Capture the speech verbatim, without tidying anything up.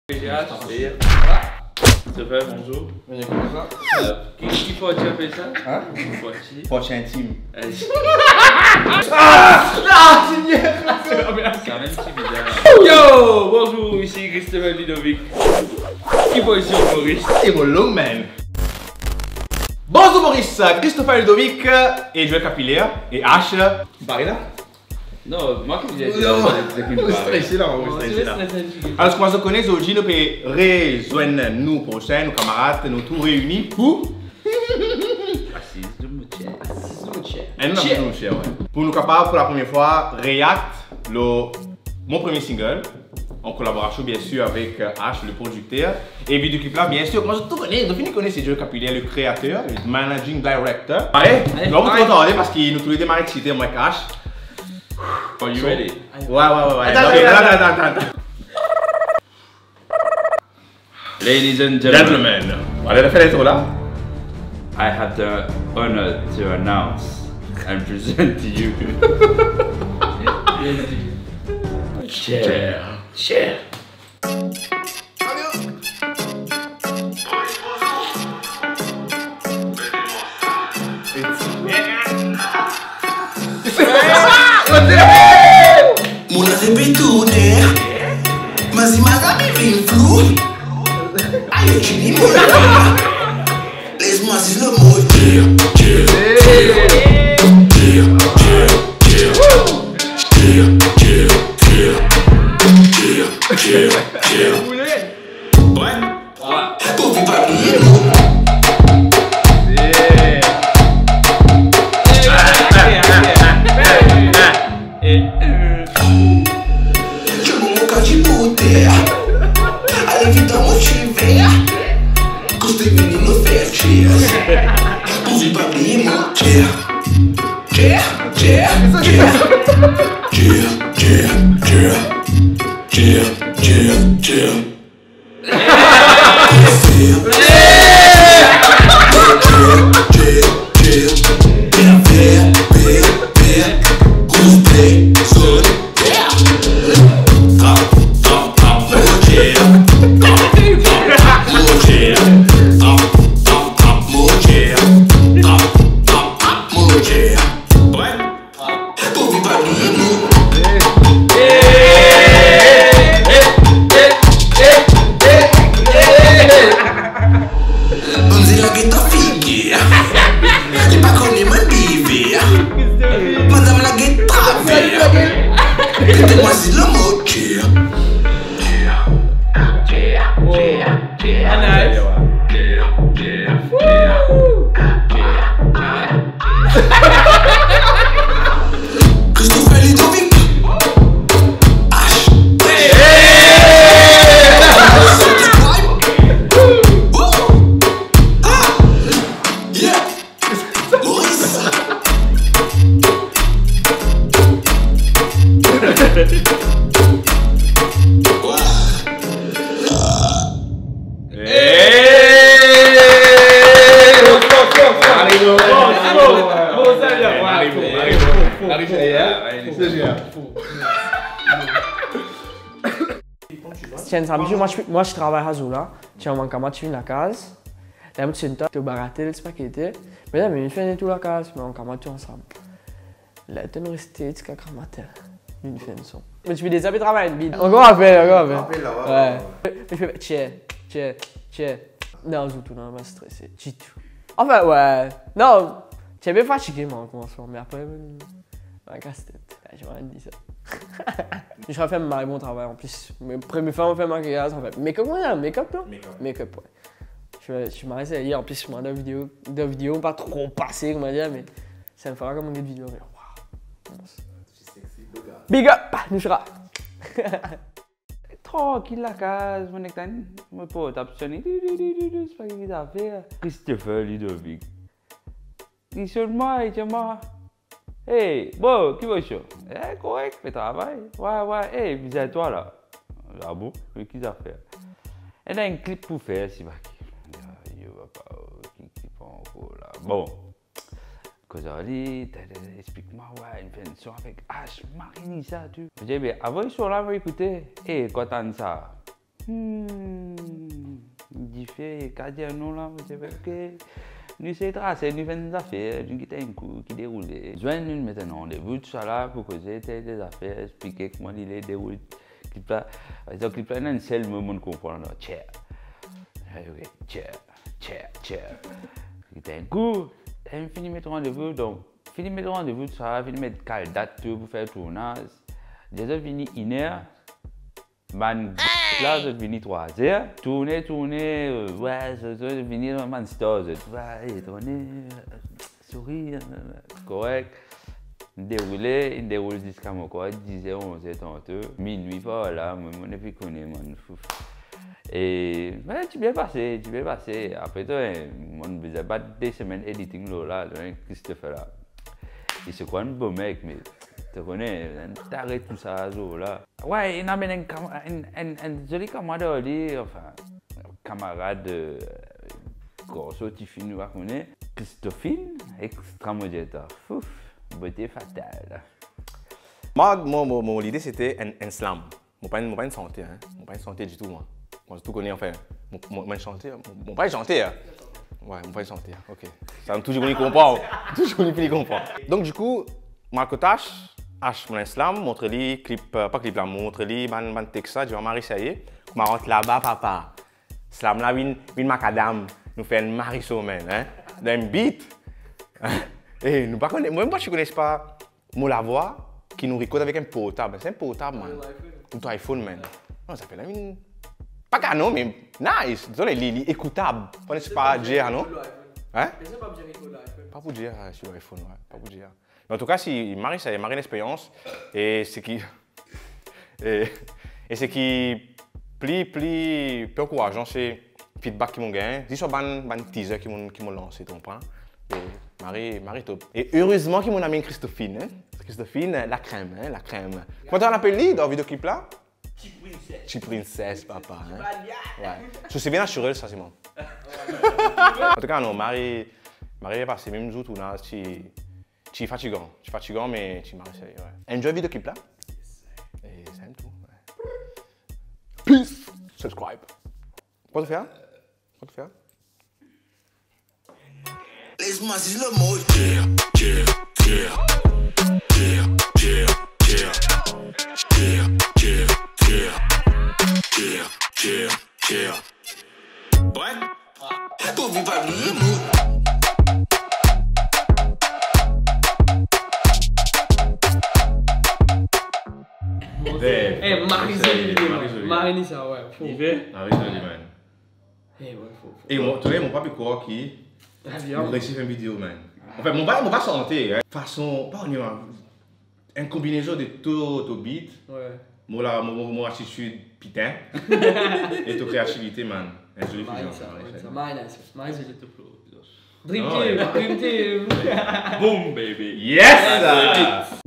Christopher, bonzour. Bonzour, Christopher. Euh, ki, ki parti apel sa? Hein? Ki parti? Parti intim. Eh, ah! Ah, Seigneur! Sa mem ti bizar. Yo, bonzour, isi Christopher Ludovic. Ki pozision, Maurice? E mo long, man. Bonzour, Maurice, Christopher Ludovic, e Joel Capillaire, e Ash. Pare la? Non, mwa ki dir. Non. Strese la, mwa, strese la. Alor, kouma zot kone, zordi nou pe rezwenn nou prosin, nou kamarad, nou tou reini pou Asiz dan mo chair. Asiz dan mo chair. E nou asiz dan mo chair, wi. Pou nou kapav, pou lapremier fwa, react lor mo premie single, an kolaborasion, bien sir, avek, euh, Ash, le producteur. E video clip la, bien sir, kouma zot tou kone, zot fini kone, se Joel Capillaire, le créateur, le managing director. Pare? Ale, nou pa pou tro tarde, parski nou toule de mari eksite, mwa ek Ash. Are you ready? Wi, wi, wi, wi. Atann, atann, atann, atann. Ladies and gentlemen, gentlemen, ale, nou fer lintro la. I have the honor to announce and present to you. Chair. Chair. Chair. Mo latet pe tourne, mo zimaz la pe vinn flou. Ayo, Jimmy, mo latet. Les mwa asiz lor mo chair, chair, chair. Chair, chair, chair. Chair, chair, chair. Wi. Pou vi pa bliye nou. Zot moman kan ti pou ter. Ale vit dan mo ti ver. Koste vini nou fer cheers. Pou vi pa bliye mo chair. Chair, chair, chair. Chair, chair, chair. Chair, chair, chair. Pou vi pa bliye nou. Bann zel la get dan figir. Li pa kone mwa bibe. Madam la get travers. Pete mwa si lor mo chair. Christopher Ludovic. Ash. Subscribe. Woo. Ah. Yeah. Maurice. Hey! Bon, bon, bon, bon. Bon, bon, bon. Bon, sa bien. Bon, bon, bon. Ti enn samdi, mwa, mwa, ti travay azour la. Ti enn kamarad, ti vinn lakaz. Ler mo ti ena to baratel, ti pa kete. Me la, me vinn fer enn tour lakaz, me enn kamarad tou ansam. Ler tonn reste ti kamarad, vinn fer enn son. Me ti pe deza pe travay enn bit. Ankor apel, ankor apel. Apel la, wi. Wi. Me ti pe chair, chair, chair. Non, azour tou, non, mo strese ditou. Anfin, wi. Non, ti pe fatige, mwa, komansman, me apre, mo kas tet. Wi, ti pe dir sa. Mo ti fer mari bon travay, anplis. Me premie fwa mo fer makiyaz, anfin. Make-up, wi, make-up, non? Make-up. Make-up, wi. Ti, ti mari serye, anplis, mwa, dan video, dan video, pa tro pase, kouma dir, me sa enn fwa, kan mo get video, me, waw. Big up, Nushra. Trankil lakaz, mo nek tann mo portab sone, di, di, di, di, di, se pa ki zafer. Christopher Ludovic. Li sonn mwa, li dir mwa, "Hey, bro, ki pozision?" "Eh, korek, pe travay." "Wi, wi, hey, bizin twa la." "Ah bon? Me ki zafer?" "Ena enn klip pou fer, si pa ki." "Yo, papa, ki klip ankor la?" Bon. Koz ar li, ta, ta, ta, explik mwa, wi, inn fer enn son avek Ash, mari ni sa tou. Mo dir, "Be, avoy son la, mo ekoute." "Eh, kwa tann sa?" Hmm, dife, kadir non la, mo ti pe, ok. Nou sey trase, nou fer enn zafer, nou gete enn kou ki deroule. Zwenn nou, met enn randevou, tousala, pou koze, tel, tel zafer, explike kouma li le deroule. Klip la, par exanp, klip la, ena enn sel mo mo'nn konpran, non, chair. Ay, ok, chair, chair, chair. Gete enn kou, e fini met randevou, donk, fini met randevou, tousala, fini met kal dat tou pou fer tournaz. Deza zot vini iner, bann la, zot vini trwa zer, tourne, tourne, euh, wey, zot, zot vini bann star, zot, wey, tourne, euh, sourir, euh, korek. Deroule, deroule ziska mo krwar diz zer, onz zer tanto, minwi par la, mo, mo nepli kone, man, fouf. E, wey, ti bien pase, ti bien pase. Apre to, eh, mo'nn bizin bat de semenn editing lor la, donk Christopher la. Li se krwar enn bo mek, me to kone, enn tare tousala zour la. Wey, inn amenn enn kam-, enn, enn, enn zoli kamarad ar li, anfin, kamarad, euh, garson, tifi, nou pa kone. Christophine, extra modeta. Fouf, bote fatal. Mwa, mo, mo, mo lide, sete enn, enn slam. Mo pa enn, mo pa enn santer, hein. Mo pa enn santer ditou, mwa. Mwa, tou kone, anfin, mo, mo, mo enn santer, mo, mo pa enn santer, hein. Wey, mo pa enn santer, ok. Sa, nou touzour konn konpran. Touzour konn konpran. Donk, dikou, mo al kot Ash, Ash, mo enn slam, montre li klip, euh, pa klip la, montre li bann, bann text la, dir, Marie, sa y est, kouma rant laba, papa. Slam la vinn, vinn makadam, nou fer enn mari somenn, hein. Dan enn beat. E nou pa kone, mwa mem pa ti kone pa mo lavwa ki nou rekord avek enn portab. Se enn portab, man. Ou to iPhone, man. Non, sa fer la vinn pa kanon, me nice. Zoli, li, li ekoutab. Kone se pa Jer, non? Hein? Pa pou Jer, euh, sur iPhone, wey. Pa pou Jer. Me antouka, si Marie, sa, Marie enn experyans, e seki, e, e seki pli, pli, pli ankourazan, se feedback ki mo gagn, zis ar bann, bann teaser ki mo, ki mo lanse, to konpran? E Marie, Marie top. E erezman ki mo amenn Christophine, hein? Christophine, euh, lakrem, hein, lakrem. Kouma to apel li dan videoclip la? Ti princess. Ti princess, papa, hein? Ti balia. Wey. So, se bien naturel, sa, se mwa. Antouka, non, Marie, Marie bien pase, mem zour tournaz, ti, ti fatigan. Ti fatigan, me ti mari serye, wey. Enjoy videoclip la. E sa enn tou, wey. Peace. Subscribe. Kouma to fer? Kouma to fer? Les mwa ziz le mo. Yeah, yeah, yeah. Yeah, yeah, yeah. Yeah, yeah, yeah. Yeah, yeah, yeah. Bref, to viv avek le mo. Damn. Eh, mari zoli, mari zoli. Mari ni sa, wey, fo. Li ve? Mari zoli, man. Eh, wey, fo, fo. E mo, to kone, mo pa pe krwar ki... Ah, bien. Mo resi fer enn video, man. Anfin, mo pa, mo pa sante, hein. Fason, pa oniman, enn konbinezon de to, to beat, wey, mo la, mo, mo, mo atitid pitin, e to kreativite, man. Enn zoli fuzion, sa, mari, wey, sa, sa. Mari nice, mari zoli. Dream team, wey, dream team. Boom, baby. Yes! Yes, sir.